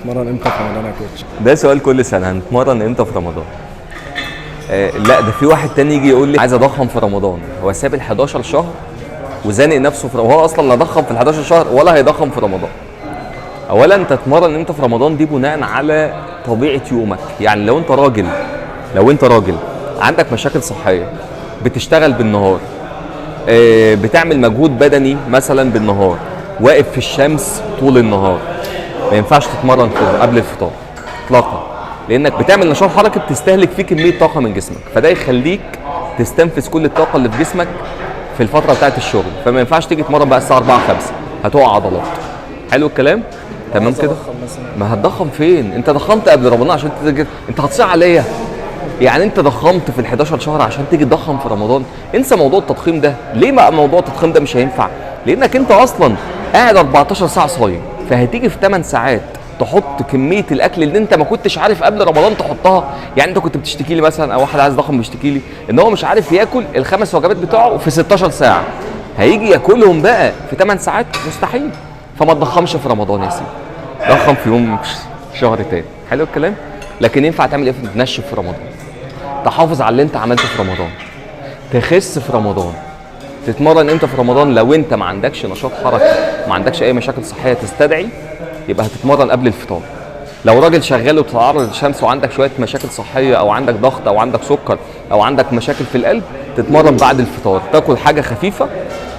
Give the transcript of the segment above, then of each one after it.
هنتمرن امتى في رمضان يا coach؟ ده سؤال كل سنه، هنتمرن امتى في رمضان؟ لا، ده في واحد تاني يجي يقول لي عايز اضخم في رمضان. هو ساب ال 11 شهر وزانق نفسه في هو اصلا لا ضخم في ال 11 شهر ولا هيضخم في رمضان. اولا، تتمرن امتى في رمضان دي بناء على طبيعة يومك. يعني لو انت راجل عندك مشاكل صحيه، بتشتغل بالنهار، بتعمل مجهود بدني مثلا بالنهار، واقف في الشمس طول النهار، ما ينفعش تتمرن قبل الفطار اطلاقا، لانك بتعمل نشاط حركي بتستهلك فيه كمية طاقة من جسمك، فده يخليك تستنفذ كل الطاقة اللي في جسمك في الفترة بتاعت الشغل. فما ينفعش تيجي تتمرن بقى الساعة 4 5، هتقع عضلات. حلو الكلام؟ تمام. عايز كده. أضخم مثلا. ما هتضخم فين؟ انت ضخمت قبل رمضان عشان تيجي انت هتصيع عليا؟ يعني انت ضخمت في ال 11 شهر عشان تيجي تضخم في رمضان؟ انسى موضوع التضخيم ده. ليه بقى موضوع التضخيم ده مش هينفع؟ لانك انت اصلا قاعد 14 ساعة صايم، فهتيجي في 8 ساعات تحط كمية الاكل اللي انت ما كنتش عارف قبل رمضان تحطها. يعني انت كنت بتشتكي لي مثلا، او واحد عايز يضخم بيشتكي لي ان هو مش عارف ياكل الخمس وجبات بتوعه في 16 ساعه، هيجي ياكلهم بقى في 8 ساعات؟ مستحيل. فما تضخمش في رمضان يا سيدي، ضخم في يوم شهر تاني. حلو الكلام؟ لكن ينفع تعمل ايه؟ تنشف في رمضان، تحافظ على اللي انت عملته في رمضان، تخس في رمضان. تتمرن امتى في رمضان؟ لو انت ما عندكش نشاط حركي، ما عندكش اي مشاكل صحية تستدعي، يبقى هتتمرن قبل الفطار. لو راجل شغال وبتتعرض للشمس وعندك شوية مشاكل صحيه، او عندك ضغط او عندك سكر او عندك مشاكل في القلب، تتمرن بعد الفطار. تاكل حاجة خفيفه،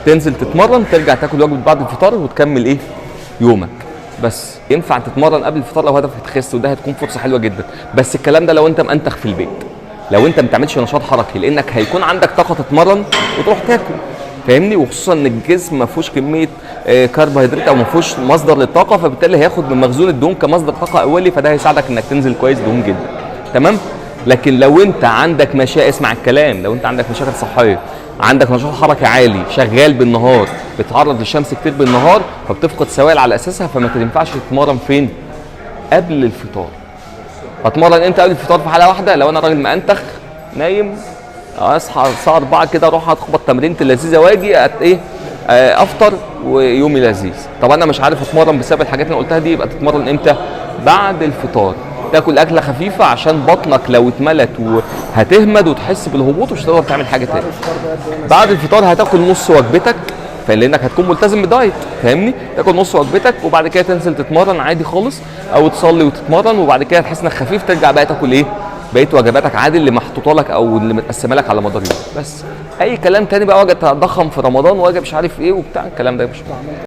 تنزل تتمرن، ترجع تاكل وجبة بعد الفطار وتكمل ايه يومك. بس ينفع تتمرن قبل الفطار لو هدفك تخس، وده هتكون فرصة حلوة جدا. بس الكلام ده لو انت مأنتخ في البيت، لو انت ما بتعملش نشاط حركي، لانك هيكون عندك طاقة تتمرن وتروح تاكل، فاهمني؟ وخصوصا ان الجسم ما فيهوش كمية كربوهيدرات او ما فيهوش مصدر للطاقه، فبالتالي هياخد من مخزون الدهون كمصدر طاقة اولي، فده هيساعدك انك تنزل كويس دهون جدا. تمام؟ لكن لو انت عندك مشاكل، اسمع الكلام، لو انت عندك مشاكل صحيه، عندك نشاط حركي عالي، شغال بالنهار، بتتعرض للشمس كتير بالنهار، فبتفقد سوائل على اساسها، فما تنفعش تتمرن فين؟ قبل الفطار. هتمرن امتى قبل الفطار؟ في حاله واحده، لو انا راجل مأنتخ نايم، اصحى الساعة 4 كده اروح اخبط تمرينة اللذيذة واجي ايه افطر ويومي لذيذ. طب انا مش عارف اتمرن بسبب الحاجات اللي أنا قلتها دي، يبقى تتمرن امتى؟ بعد الفطار. تاكل اكله خفيفة عشان بطنك لو اتملت وهتهمد وتحس بالهبوط ومش هتقدر تعمل حاجة تاني. بعد الفطار بقى قد ايه مثلا؟ بعد الفطار هتاكل نص وجبتك، فلانك هتكون ملتزم ب diet، فاهمني؟ تاكل نص وجبتك وبعد كده تنزل تتمرن عادي خالص، او تصلي وتتمرن، وبعد كده تحس انك خفيف ترجع بقى تاكل ايه بقية وجباتك عادي اللي محطوطة لك او اللي متقسمه لك على مدار اليوم. بس اي كلام تاني بقى، واجي اتضخم في رمضان واجي مش عارف ايه وبتاع، الكلام ده مش